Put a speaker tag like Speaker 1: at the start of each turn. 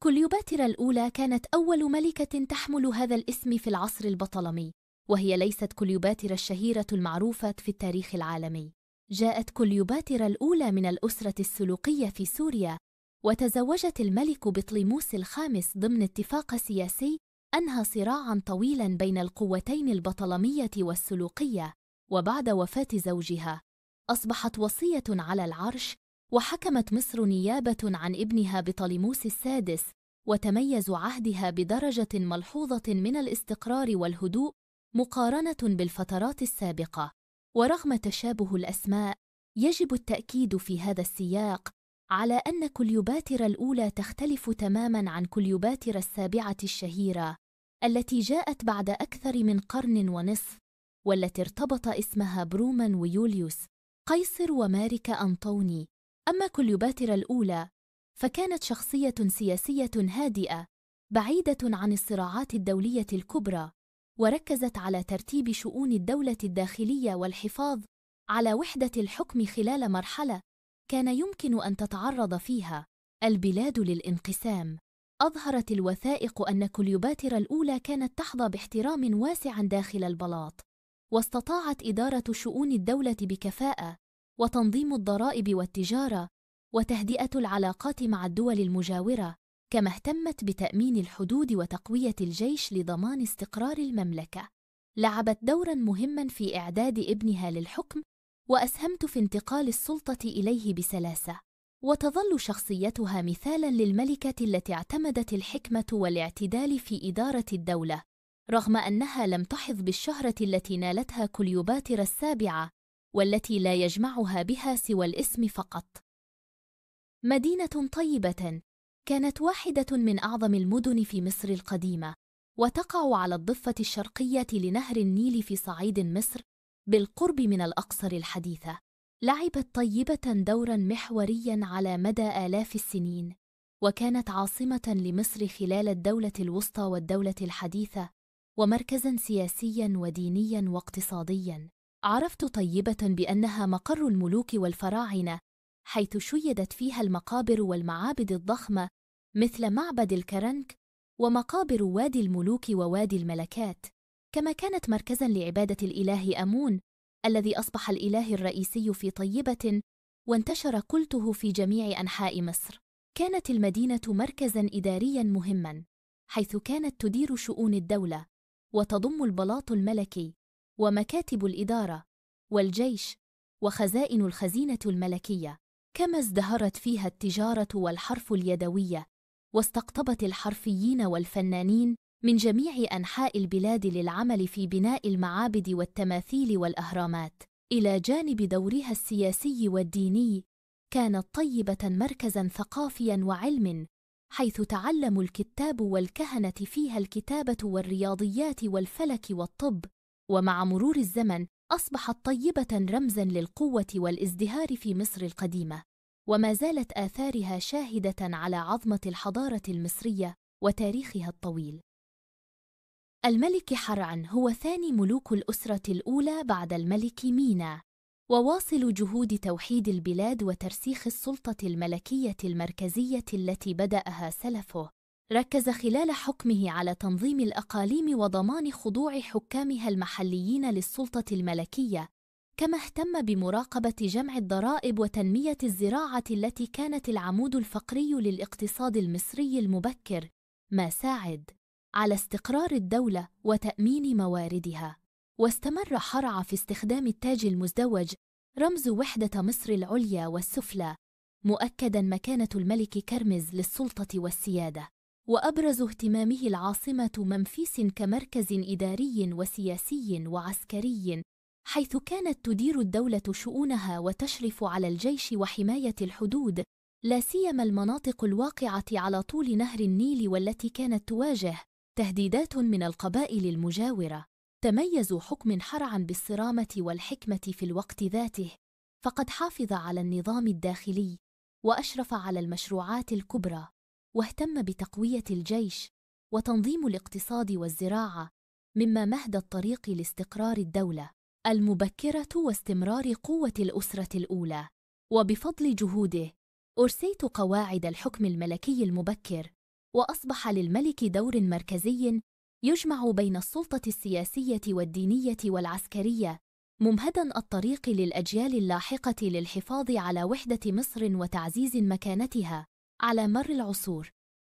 Speaker 1: كليوباترا الأولى كانت أول ملكة تحمل هذا الاسم في العصر البطلمي، وهي ليست كليوباترا الشهيرة المعروفة في التاريخ العالمي. جاءت كليوباترا الأولى من الأسرة السلوقية في سوريا، وتزوجت الملك بطليموس الخامس ضمن اتفاق سياسي أنهى صراعاً طويلاً بين القوتين البطلمية والسلوقية. وبعد وفاة زوجها أصبحت وصية على العرش، وحكمت مصر نيابة عن ابنها بطليموس السادس، وتميز عهدها بدرجة ملحوظة من الاستقرار والهدوء مقارنة بالفترات السابقة. ورغم تشابه الأسماء، يجب التأكيد في هذا السياق على أن كليوباترا الأولى تختلف تماماً عن كليوباترا السابعة الشهيرة التي جاءت بعد أكثر من قرن ونصف، والتي ارتبط اسمها برومان ويوليوس قيصر ومارك أنطوني. أما كليوباترا الأولى فكانت شخصية سياسية هادئة بعيدة عن الصراعات الدولية الكبرى، وركزت على ترتيب شؤون الدولة الداخلية والحفاظ على وحدة الحكم خلال مرحلة كان يمكن أن تتعرض فيها البلاد للانقسام. أظهرت الوثائق أن كليوباترا الأولى كانت تحظى باحترام واسع داخل البلاط، واستطاعت إدارة شؤون الدولة بكفاءة، وتنظيم الضرائب والتجارة، وتهدئة العلاقات مع الدول المجاورة، كما اهتمت بتأمين الحدود وتقوية الجيش لضمان استقرار المملكة. لعبت دوراً مهماً في إعداد ابنها للحكم، وأسهمت في انتقال السلطة إليه بسلاسة. وتظل شخصيتها مثالاً للملكة التي اعتمدت الحكمة والاعتدال في إدارة الدولة، رغم أنها لم تحظ بالشهرة التي نالتها كليوباترا السابعة، والتي لا يجمعها بها سوى الاسم فقط. مدينة طيبة كانت واحدة من أعظم المدن في مصر القديمة، وتقع على الضفة الشرقية لنهر النيل في صعيد مصر بالقرب من الأقصر الحديثة. لعبت طيبة دوراً محورياً على مدى آلاف السنين، وكانت عاصمة لمصر خلال الدولة الوسطى والدولة الحديثة، ومركزاً سياسياً ودينياً واقتصادياً. عرفت طيبة بأنها مقر الملوك والفراعنة، حيث شيدت فيها المقابر والمعابد الضخمة مثل معبد الكرنك ومقابر وادي الملوك ووادي الملكات، كما كانت مركزاً لعبادة الإله أمون الذي أصبح الإله الرئيسي في طيبة، وانتشر قلته في جميع أنحاء مصر. كانت المدينة مركزاً إدارياً مهماً، حيث كانت تدير شؤون الدولة، وتضم البلاط الملكي ومكاتب الإدارة والجيش وخزائن الخزينة الملكية. كما ازدهرت فيها التجارة والحرف اليدوية، واستقطبت الحرفيين والفنانين من جميع أنحاء البلاد للعمل في بناء المعابد والتماثيل والأهرامات. إلى جانب دورها السياسي والديني، كانت طيبة مركزاً ثقافياً وعلم، حيث تعلم الكتاب والكهنة فيها الكتابة والرياضيات والفلك والطب. ومع مرور الزمن أصبحت طيبة رمزاً للقوة والازدهار في مصر القديمة، وما زالت آثارها شاهدة على عظمة الحضارة المصرية وتاريخها الطويل. الملك حرعن هو ثاني ملوك الأسرة الأولى بعد الملك مينا، وواصل جهود توحيد البلاد وترسيخ السلطة الملكية المركزية التي بدأها سلفه. ركز خلال حكمه على تنظيم الأقاليم وضمان خضوع حكامها المحليين للسلطة الملكية، كما اهتم بمراقبة جمع الضرائب وتنمية الزراعة التي كانت العمود الفقري للاقتصاد المصري المبكر، ما ساعد على استقرار الدولة وتأمين مواردها. واستمر حرع في استخدام التاج المزدوج رمز وحدة مصر العليا والسفلى، مؤكداً مكانة الملك كرمز للسلطة والسيادة. وأبرز اهتمامه العاصمة ممفيس كمركز إداري وسياسي وعسكري، حيث كانت تدير الدولة شؤونها وتشرف على الجيش وحماية الحدود، لا سيما المناطق الواقعة على طول نهر النيل والتي كانت تواجه تهديدات من القبائل المجاورة. تميز حكم حرعا بالصرامة والحكمة في الوقت ذاته، فقد حافظ على النظام الداخلي وأشرف على المشروعات الكبرى، واهتم بتقوية الجيش وتنظيم الاقتصاد والزراعة، مما مهد الطريق لاستقرار الدولة المبكرة واستمرار قوة الأسرة الأولى. وبفضل جهوده أرسيت قواعد الحكم الملكي المبكر، وأصبح للملك دور مركزي يجمع بين السلطة السياسية والدينية والعسكرية، ممهداً الطريق للأجيال اللاحقة للحفاظ على وحدة مصر وتعزيز مكانتها على مر العصور.